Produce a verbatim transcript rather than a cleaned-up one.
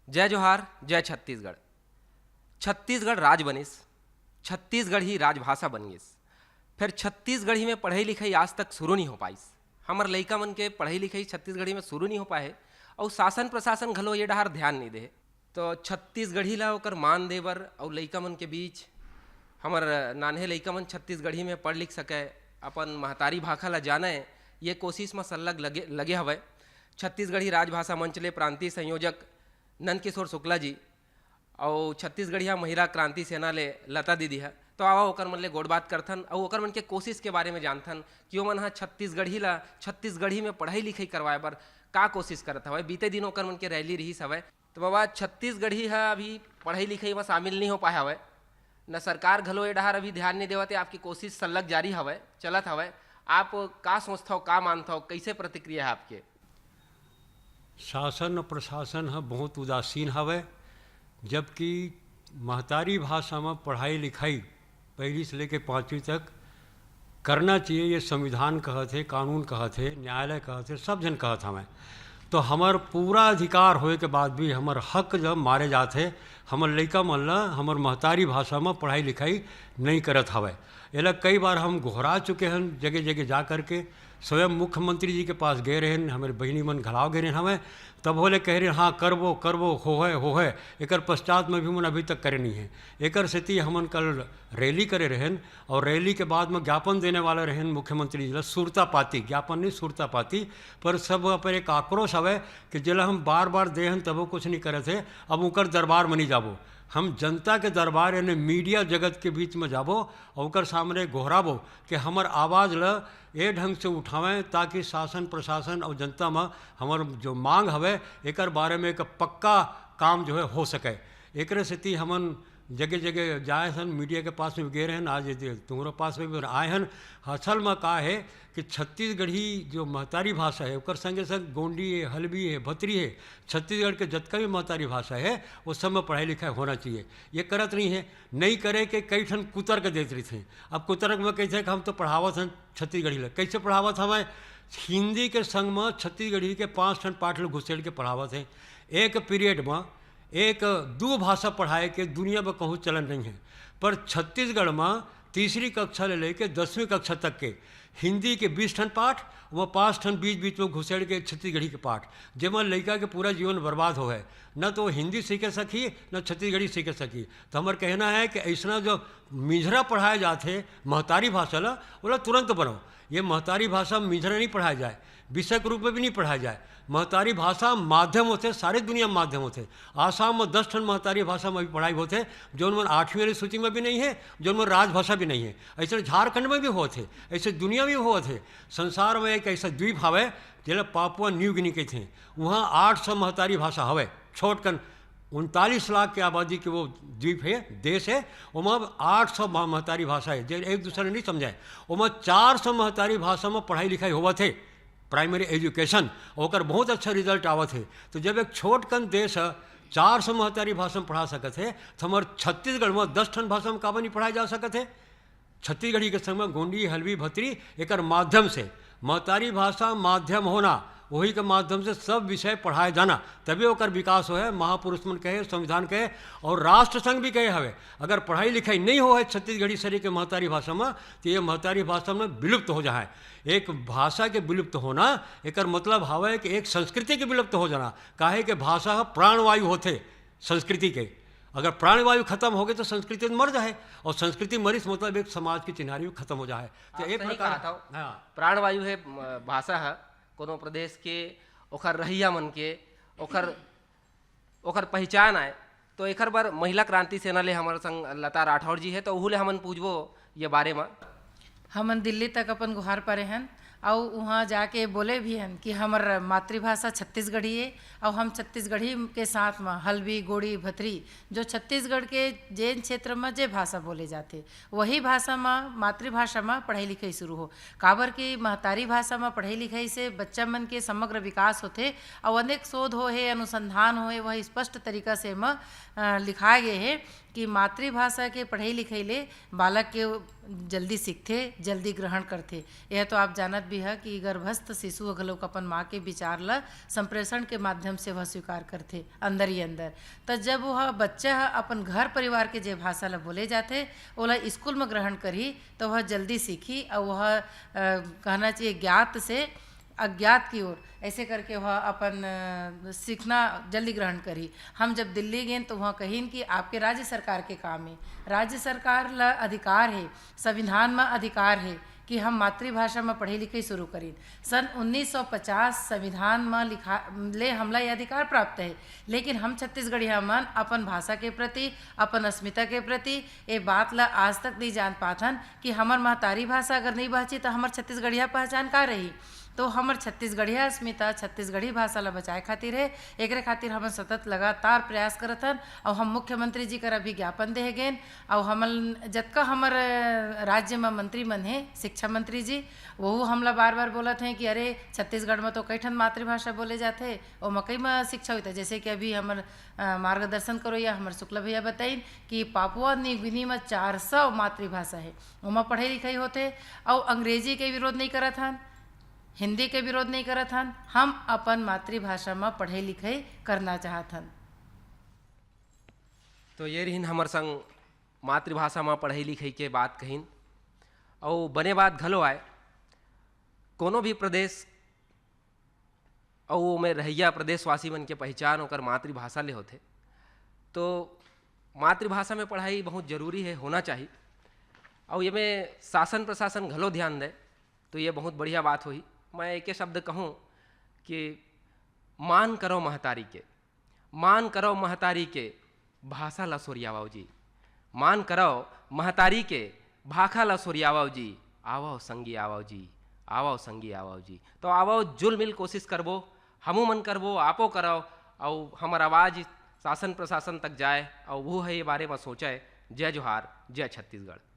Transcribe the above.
जय जोहार, जय छत्तीसगढ़। छत्तीसगढ़ राज बनिस, छत्तीसगढ़ी राजभाषा बन गिस, फेर छत्तीसगढ़ी में पढ़ई लिखई आज तक शुरू नहीं हो पाइस। हमर लइका मन के पढ़ई लिखई छत्तीसगढ़ी में शुरू नहीं हो पाए हे, अउ शासन प्रशासन घलो ये डहार ध्यान नहीं दे हे। तो छत्तीसगढ़ी ला ओकर मान दे बर अउ लइका मन के बीच हमर नान्हे लइका मन छत्तीसगढ़ी में पढ़ लिख सके, अपन महतारी भाखा ला जाने, ये कोशिश म सल्लग लगे, लगे हवय। छत्तीसगढ़ी राजभाषा मंच ले प्रांतीय संयोजक नंदकिशोर शुक्ला जी अउ छत्तीसगढ़िया महिला क्रांति सेना ले लता दीदी ह। तो आवा ओकर मन ले गोठ बात करथन अउ ओकर मन के कोशिश के बारे में जानथन कि ओमन ह छत्तीसगढ़ी ला छत्तीसगढ़ी में पढ़ई लिखई करवाए बर का कोशिश करत हवय। बीते दिन ओकर मन के रैली रिहिस हवय। तो बाबा, छत्तीसगढ़ी ह अभी पढ़ई लिखई म शामिल नहीं हो पाए हवय, न सरकार घलो ए डहार अभी ध्यान नहीं देवत हे। आपकी कोशिश सल्लग जारी हवय, चलत हवय। आप का सोचथव, का मानथव, कैसे प्रतिक्रिया है आपके? शासन अउ प्रशासन ह बहुत उदासीन हवय, जबकि महतारी भाषा म पढ़ाई लिखाई पहली से लेके पाँचवीं तक करना चाहिए, ये संविधान कहत हे, कानून कहत हे, न्यायालय कहत हे, सब झन कहत हवय। तो हमर पूरा अधिकार होए के बाद भी हमर हक जब मारे जात हे, हमर लइका मन ल हमर महतारी भाषा म पढ़ाई लिखाई नहीं करत हवय। एला कई बार हम गोहरा चुके हन, जगह जगह जा करके। स्वयं मुख्यमंत्री जी के पास गए रहेन, हमर बहिनी मन घलाव गए रहेन हवय, तब होले कहे रहेन, "हाँ, करबो, करबो, होहे, होहे।" एकर पश्चात में भी मन अभी तक करे नहीं है। एकर सेती हमन कल रैली करे रहेन अउ रैली के बाद में ज्ञापन देने वाला रहेन मुख्यमंत्री जी ला, सुरता पाती, ज्ञापन नहीं, सुरता पाती, पर सब पर एक आक्रोश हवय कि जेला हम बार-बार दे हन, तबो कुछ नहीं करत हे, अब ओकर दरबार में नहीं जाबो। हम जनता के दरबार, यानी मीडिया जगत के बीच में जाबो अउ ओकर सामने गोहराबो कि हमर आवाज ल ए ढंग से उठावें, ताकि शासन प्रशासन अउ जनता म हमर जो मांग हवय, एकर बारे में एक पक्का काम जो है हो सके। एकरे सेती हमन जगह जगह जाए हन, मीडिया के पास में भी गए रहेन, आज ये तुमरो पास में भी आए हन। असल में का है कि छत्तीसगढ़ी जो महतारी भाषा है, ओकर संगे संग गोंडी है, हलबी है, भतरी है, छत्तीसगढ़ के जतका भी महतारी भाषा है, वो सब में पढ़ाई लिखाई होना चाहिए। ये करत नहीं है, नहीं करे के कई ठन कुतर्क देत रहिथे। अब कुतर्क में कहते हैं कि हम तो पढ़ावत हन छत्तीसगढ़ी ला। कैसे पढ़ावत हवय? हिंदी के संग में छत्तीसगढ़ी के पांच ठन पाठ ल घुसेड़ के पढ़ावत है। एक पीरियड में एक दू भाषा पढ़ाए के दुनिया में कहूँ चलन नहीं है, पर छत्तीसगढ़ में तीसरी कक्षा ले लेके दसवीं कक्षा तक के हिंदी के बीस ठन पाठ, वो पांच ठन बीच बीच में घुसेड़ के छत्तीसगढ़ी के पाठ, जेमा लइका के पूरा जीवन बर्बाद हो है। न तो हिंदी सीखे सकी, न छत्तीसगढ़ी सीखे सकी। तो हमर कहना है कि ऐसना जो मिंझरा पढ़ाए जाथे महतारी भाषा ला, ओला तुरंत बनाओ। ये महतारी भाषा मिंझरा नहीं पढ़ाया जाए, विषय के रूप में भी नहीं पढ़ाया जाए। महतारी भाषा माध्यम होथे, सारे दुनिया में माध्यम होथे। आसाम में दस ठन महतारी भाषा में भी पढ़ाई होथे, जोन मन आठवीं वाली सूची में भी नहीं है, जोन मन राजभाषा भी नहीं है। ऐसे झारखंड में भी होत हे, ऐसे दुनिया में भी होत हे। संसार में एक ऐसा द्वीप हवय, जेला पापुआ न्यू गिनी कहिथे। वहाँ आठ सौ महतारी भाषा हवय, छोटकन उनतालीस लाख के आबादी के वो द्वीप है, देश है, ओमा आठ सौ मह-, महतारी भाषा है, जे एक दूसरे नहीं समझाए। ओमा चार सौ महतारी भाषा में पढ़ाई लिखाई होवत है, प्राइमरी एजुकेशन, ओकर बहुत अच्छा रिजल्ट आवत है। तो जब एक छोटकन देश है, चार सौ महतारी भाषा में पढ़ा सकत है, तो हमर छत्तीसगढ़ में दस ठन भाषा में काबर नहीं पढ़ाए जा सकत है? छत्तीसगढ़ी के संग में गोंडी, हलबी, भतरी, एकर माध्यम से महतारी भाषा माध्यम होना, वही के माध्यम से सब विषय पढ़ाए जाना, तभी ओकर विकास होए। महापुरुष मन कहे, संविधान कहे और राष्ट्र संघ भी कहे हवे, अगर पढ़ाई लिखाई नहीं हो है छत्तीसगढ़ी सरी के महतारी भाषा में, तो ये महतारी भाषा में विलुप्त हो जाए। एक भाषा के विलुप्त होना, एकर मतलब हवे कि एक संस्कृति के विलुप्त हो जाना। काहे के भाषा ह प्राणवायु होथे संस्कृति के। अगर प्राणवायु खत्म हो गए तो संस्कृति मर जाए, और संस्कृति मरिस मतलब एक समाज की चिन्हारी भी खत्म हो जाए। तो आप एक सही प्रकार कहा था। हाँ। प्राणवायु है, म, भाषा है कोनो प्रदेश के, ओखर रहिया मन के, ओखर, ओखर पहचान आए। तो एखर बर महिला क्रांति सेना ले हमर संग लता राठौर जी है, तो उहू ले हमन पूछबो ये बारे में। हमन दिल्ली तक अपन गुहार परे हन, अउ उहाँ जाके बोले भी हन कि हमर मातृभाषा छत्तीसगढ़ी ए, अउ हम छत्तीसगढ़ी के साथ म हल्बी, गोंडी, भतरी, जो छत्तीसगढ़ के जेन क्षेत्र म जे भाषा बोले जाथे, वही भाषा म, मातृभाषा म पढ़ई लिखई शुरू हो। काबर कि महतारी भाषा म पढ़ई लिखई से बच्चा मन के समग्र विकास होथे, अउ अनेक शोध होए हे, अनुसंधान होए हे, वह स्पष्ट तरीका से एमा, अ, लिखाए गे हे कि मातृभाषा के पढ़ई लिखई ले बालक के जल्दी सीखथे, जल्दी ग्रहण करथे। यह तो आप जानत भी ह कि गर्भस्थ शिशु ह घलोक अपन माँ के विचार ल संप्रेषण के माध्यम से वह स्वीकार करथे अंदर ही अंदर। त जब वह बच्चा ह अपन घर परिवार के जे भाषा ल बोले जाथे, ओला स्कूल म ग्रहण करही, त वह जल्दी सीखही अउ वह, अ, कहना चाहिए, ज्ञात से अज्ञात की ओर, ऐसे करके वह अपन, अ, सीखना जल्दी ग्रहण करही। हम जब दिल्ली गेन, तो वह कहिन कि आपके राज्य सरकार के काम हे, राज्य सरकार ल अधिकार हे, संविधान म अधिकार हे कि हम मातृभाषा म पढ़े लिखे शुरू करिन। सन उन्नीस सौ पचास संविधान म लिखा ले हमला ये अधिकार प्राप्त हे, लेकिन हम छत्तीसगढ़िया मन अपन भाषा के प्रति, अपन अस्मिता के प्रति ये बात ल आज तक नहीं जान पाथन कि हमर महतारी भाषा अगर नहीं बाँची, त हमर छत्तीसगढ़िया पहचान का रही? तो हमर छत्तीसगढ़िया अस्मिता, छत्तीसगढ़ी भाषा ल बचाए खातिर हे। एकरे खातिर हमन सतत लगातार प्रयास करत हन, अउ हम मुख्यमंत्री जी करा भी ज्ञापन देहे गेन, अउ हमन जतका हमर, अ, राज्य म मंत्री मन हे, शिक्षा मंत्री जी, वहू हमला बार-बार बोलत हें कि अरे, छत्तीसगढ़ म तो कई ठन मातृभाषा बोले जाथे, ओमा कई म शिक्षा होथे। जैसे कि अभी हमर, अ, मार्गदर्शन करोइया हमर शुक्ला भैया बताइन कि पापुआ न्यू गिनी म चार सौ मातृभाषा हे, ओमा पढ़ाई लिखाई होथे, अउ अंग्रेजी के विरोध नहीं करत हन, हिंदी के विरोध नहीं करत हन, हम अपन मातृभाषा म पढ़ाई लिखाई करना चाहत हन। तो ये रहिन हमर संग मातृभाषा म पढ़ाई लिखाई के बात कहिन, अउ बने बात घलो आय। कोनो भी प्रदेश अउ ओमे रहइया प्रदेशवासी मन के पहिचान ओकर मातृभाषा ले होथे, तो मातृभाषा में पढ़ाई बहुत जरूरी हे, होना चाही। अउ एमे शासन प्रशासन घलो ध्यान दे, तो ये बहुत बढ़िया बात होही। मैं एके शब्द कहूँ कि मान करव महतारी के, मान करव महतारी के, भाषा ला सोरियावव जी। मान करव महतारी के, भाखा ला सोरियावव जी। आवव संगी आवव जी, आवव संगी आवव जी। तो आवव, जुल मिल कोशिश करबो, हमू मन करबो, आपो करव, अउ हमर आवाज शासन प्रशासन तक जाए, अउ वो है ये बारे में सोचे। जय जोहार, जय छत्तीसगढ़।